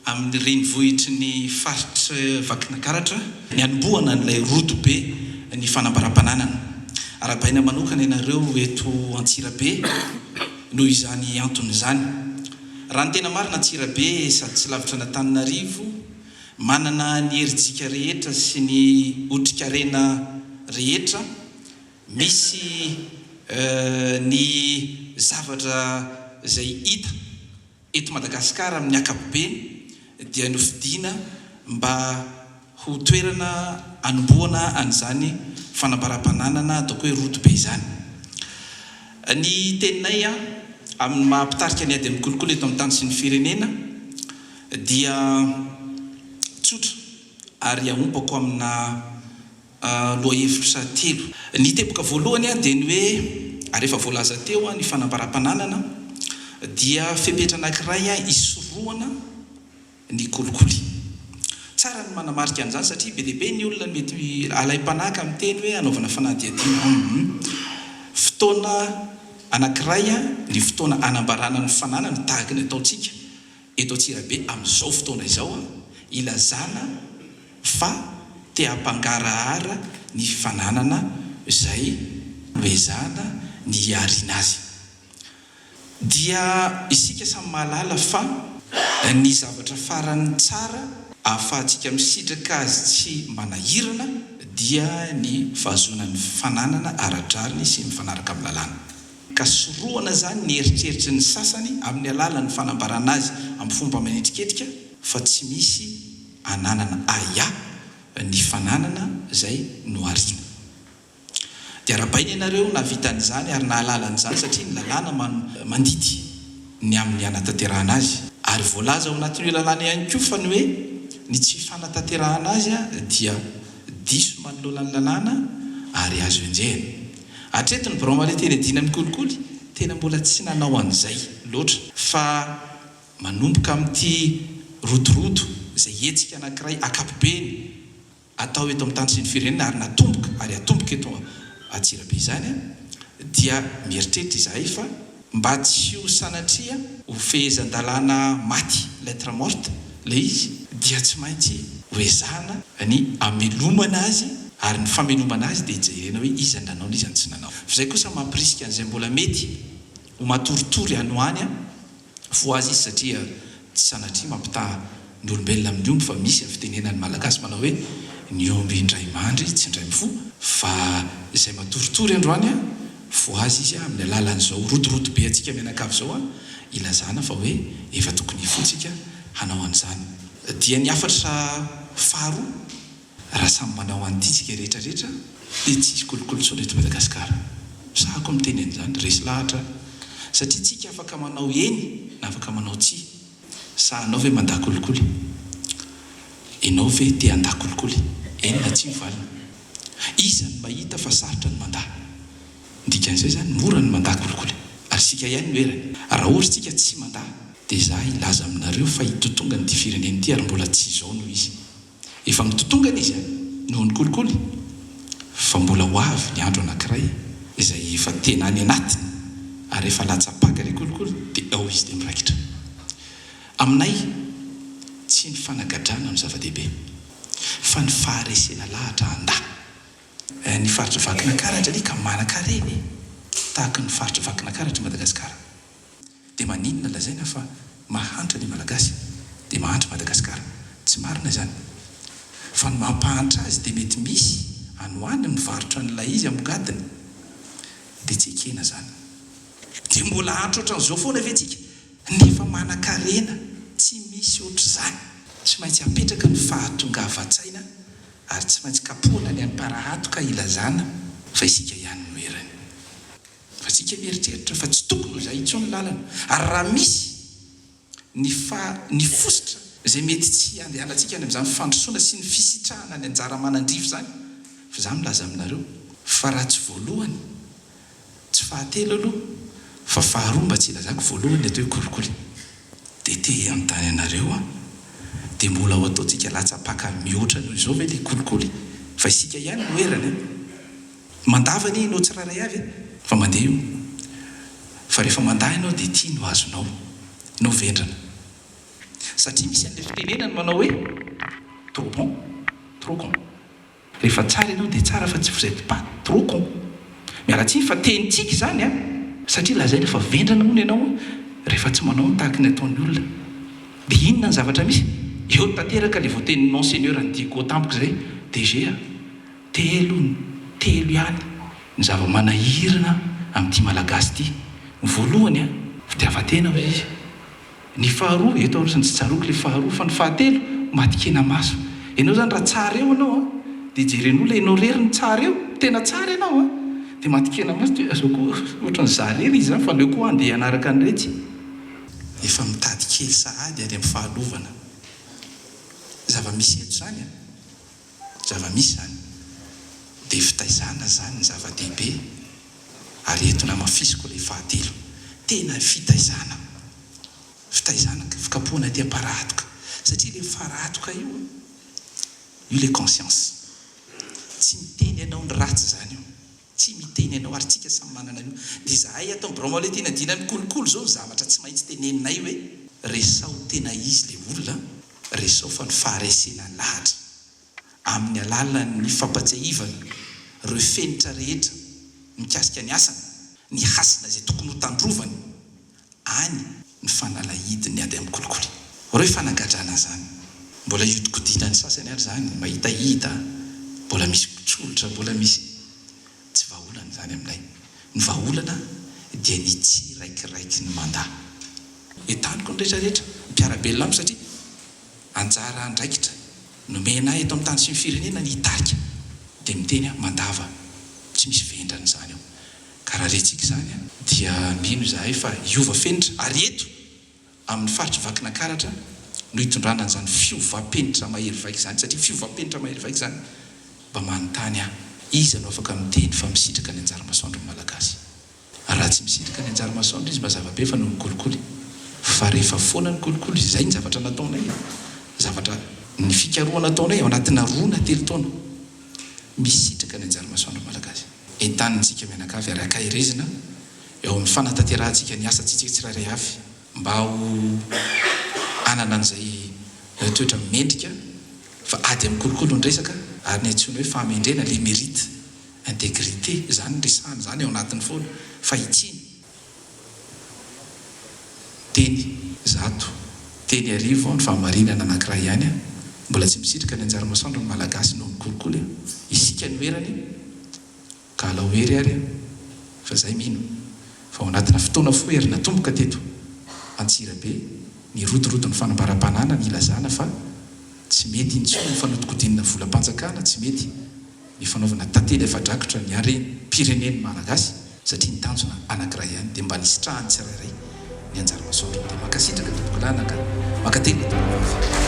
amin'ny renivohitry ny faritra Vakinankaratra ny hanombohana an'ilay rodobe ny fanambaram-pananana. Arahabaina manokana ianareo eto Antsirabe noho izany antony izany. Raha ny tena marina Antsirabe sady tsy lavitra an'Antananarivo, manana ny herijika rehetra sy ny otrikarena rehetra, misy ny zavatra izay hita eto Madagasikara amin'ny ankapobeny dia nofidiana mba ho toerana hanombohana an'izany fanambaram-pananana ataoko hoe rodobe izany. Ny teninay amin'ny maha mpitarika ny ady amin'ny kolikoly eto amin'ny tany sy ny firenena dia tsotra ary ahompako amina Lohahevitra telo. Ny teboka voalohany dia ny hoe, ary efa voalaza teo, ny fanambaram-pananana dia fepetra anankiray hisorohana ny kolikoly. Tsara ny manamarika an'izany satria be dia be ny olona mety alaim-panahy ka miteny hoe hanaovana fanadihadiana. Hum. Fotoana anankiray ny fotoana hanambarana ny fananana tahaka ny ataontsika eto Antsirabe amin'izao fotoana izao ilazana fa te hampangarahara ny fananana izay noezahana ny hiarina azy. Dia isika samy mahalala fa ny zavatra farany tsara ahafahantsika misitraka azy tsy manahirana dia ny fahazoana ny fananana ara-drariny sy mifanaraka amin'ny lalàna. Ka sorohana izany ny eritreritry ny sasany amin'ny alalan'ny fanambarana azy amin'ny fomba manetriketrika fa tsy misy ananana ahiahy ny fananana izay nohariana. Dia arahabaina ianareo nahavita an'izany ary nahalala an'izany satria ny lalàna mandidy ny amin'ny hanatanterahana azy. Ary voalaza ao anatin'io lalàna ihany koa fa ny hoe ny tsy fanatanterahana azy dia diso manoloana ny lalàna ary azo enjehina. Hatreto ny birao mariteny iadiana amin'ny kolikoly tena mbola tsy nanao an'izay loatra fa manomboka amin'ity rodorodo izay hetsika anankiray ankapobeny atao eto amin'ny tany sy ny firenena ary natomboka ary hatomboka eto Antsirabe izany dia mieritreritra izahay fa mba tsy ho sanatria ho fehezan-dalàna maty, lettre morte, ilay izy dia tsy maintsy ho ezahana ny hamelomana azy ary ny famelomana azy dia hijerena hoe iza ny nanao na iza ny tsy nanao. Fa izay kosa mampirisika an'izay mbola mety ho matoritory any ho any Fo azy izy satria tsy sanatria mampitaha ny olombelona amin'ny omby fa misy ny fitenenan'ny Malagasy manao hoe ny omby indray mandry tsy indray mifoha fa izay matoritory androany fo azy izy amin'ny alalan'izao rodorodo be antsika mianakavy izao ilazana fa hoe efa tokony hifoha tsika hanao an'izany. Dia ny hafatra faharoa. Raha samy manao an'ity tsika rehetra rehetra dia tsy hisy kolikoly intsony eto Madagasikara. Sahako miteny an'izany, resy lahatra aho. Satria tsika afaka manao eny na afaka manao tsia. Sahanao ve mandà kolikoly? Enao ve te handà kolikoly? Eny na tsia ny valiny. Iza no mahita fa sarotra ny mandà? Ny dikan'izay izany mora ny mandà kolikoly. Ary isika ihany no erany. Raha ohatra isika tsy mandà dia izaho hilaza aminareo fa hitotongana ity firenena ity ary mbola tsy izao no izy. Efa mitotongana izy noho ny kolikoly fa mbola ho avy ny andro anankiray izay efa tena any anatiny ary efa latsa-paka ilay kolikoly dia ao izy dia miraikitra. Aminay tsy ny fanagadrana no zava-dehibe fa ny faharesena lahatra handà ny faritra Vakinankaratra anie ka manan-karena e! Tahaky ny faritra Vakinankaratra i Madagasikara. Dia maninona lazaina fa mahantra ny Malagasy dia mahantra Madagasikara? Tsy marina izany. Fa ny mampahantra azy dia mety misy any ho any mivarotra an'ilay izy ambongadiny. Dia tsy ekena izany. Dia mbola hahantra ohatran'izao foana ve tsika nefa manankarena tsy misy ohatr'izany? Tsy maintsy apetraka ny fahatongavan-tsaina ary tsy maintsy kapohana ny an'i-parahatoka ilazana fa isika ihany no erany. Fa tsika mieritreritra fa tsy tokony ho izay intsony ny lalana. Ary raha misy ny fa ny fositra izay mety tsy handehanantsika any amin'izany fandrosoana sy ny fisitrahana ny anjara manandrify izany, fa izaho milaza aminareo fa raha tsy voalohany, tsy fahatelo aloha, fa faharoa mba tsy hilazako voalohany ny atao hoe kolikoly. Dia te hanontany anareo aho, dia mbola ho ataontsika latsa-paka mihoatra noho izao ve ilay kolikoly? Fa isika ihany no erany an! Mandava anie ianao tsirairay avy e! Fa mandeha io. Fa rehefa mandà ianao dia ity no azonao. Ianao vendrana. Satria misy an'ilay fitenenana manao hoe trop bon, trop con. Rehefa tsara ianao dia tsara fa tsy vous êtes pas trop con. Miala tsiny fa tenintsika izany an! Satria lazaina fa vendrana hono ianao rehefa tsy manao ny tahaky ny ataon'ny olona. Dia inona ny zavatra misy? Eo tanteraka ilay voatenin'i Monseigneur an'i Diego tampoka izay, DG a! Telo, telo ihany ny zava-manahirana amin'ity Malagasy ity. Ny voalohany an, fitiavan-tena hoy izy. Ny faharoa, eto aho tsy tsaroako ilay faharoa, fa ny fahatelo, matin-kena-maso. Ianao izany raha tsara eo ianao an, dia jeren'olona ianao irery no tsara eo, tena tsara ianao an, dia matin-kena-maso dia zao koa ohatran'ny za irery izy izany fa aleo koa handeha hanaraka an'iretsy. Efa mitady kely sahady any amin'ny fahalovana. Zava-misy eto izany an. Zava-misy izany. Dia fitaizana izany ny zava-dehibe ary eto namafisiko ilay fahatelo. Tena fitaizana. Fitaizana, fikapohana aty am-parahatoka. Satria ilay farahatoka io, io ilay conscience. Tsy miteny anao ny ratsy izany io. Tsy miteny anao ary tsika samy manana an'io. Dia izahay ato amin'ny birao Mahaleo Tena Dina mikolokolo izao ny zavatra tsy maintsy teneninay hoe resaho tena izy ilay olona, resaho fa ny faharesena lahatra amin'ny alalan'ny fampatsiahivana ireo fenitra rehetra mikasika ny asany, ny hasina izay tokony ho tandrovany any ny fanalahidin'ny ady amin'ny kolikoly. Ireo fanagadrana izany, mbola hiodikodinan'ny sasany ary izany, mahitahita, mbola misy tsolotra, mbola misy. Tsy vahaolana izany aminay. Ny vahaolana dia ny tsiraikiraiky ny mandà. Entaniko ny rehetra rehetra, ny mpiara-belona amiko satria anjara andraikitra nomena ahy eto amin'ny tany sy ny firenena ny hitarika. Dia miteny aho, mandava, tsy misy vendrana izany ao. Ka raha rentsika izany dia mino izahay fa hiova fenitra ary eto amin'ny faritr'i Vakinankaratra no hitondrana an'izany fiovam-penitra mahery vaika izany satria fiovam-penitra mahery vaika izany. Mba manontany aho, iza no afaka miteny fa misitraka ny anjara masoandro ny Malagasy? Raha tsy misitraka ny anjara masoandro izy mazava be fa noho ny kolikoly. Fa rehefa foana ny kolikoly, izay ny zavatra nataonay, zavatra, ny fikarohana ataonay ao anatina roa na telo taona, misitraka ny anjara masoandro ny Malagasy. Entanintsika mianakavy ary ankaherezina eo amin'ny fanatanterahantsika ny asantsika tsirairay avy mba ho hanana an'izay toetra mendrika fa ady amin'ny kolikoly ny resaka ary ny antsoina hoe fahamendrena, le mérite, intégrité, izany no resahana izany ao anatiny foana, fahitsiana. Teny zato, teny arivo ny fahamarinana anankiray ihany an! Mbola tsy misitrika ny anjara masoandro ny Malagasy noho ny kolikoly an! Isika no erany ka alao hery ary an! Fa zay mino fa ao anatina fotoana fohy ary natomboka teto Antsirabe ny rodorodon'ny fanambaram-pananana ilazana fa tsy mety intsony ny fanodikodinana volam-panjakana, tsy mety ny fanaovana tantely afa-drakotra ny harem-pirenen'ny Malagasy satria ny tanjona anankiray ihany dia mba nisitrahan'ny tsirairay ny anjara masoandro. Dia mankasitraka tompokolahy naka mankatelina tompokovavy.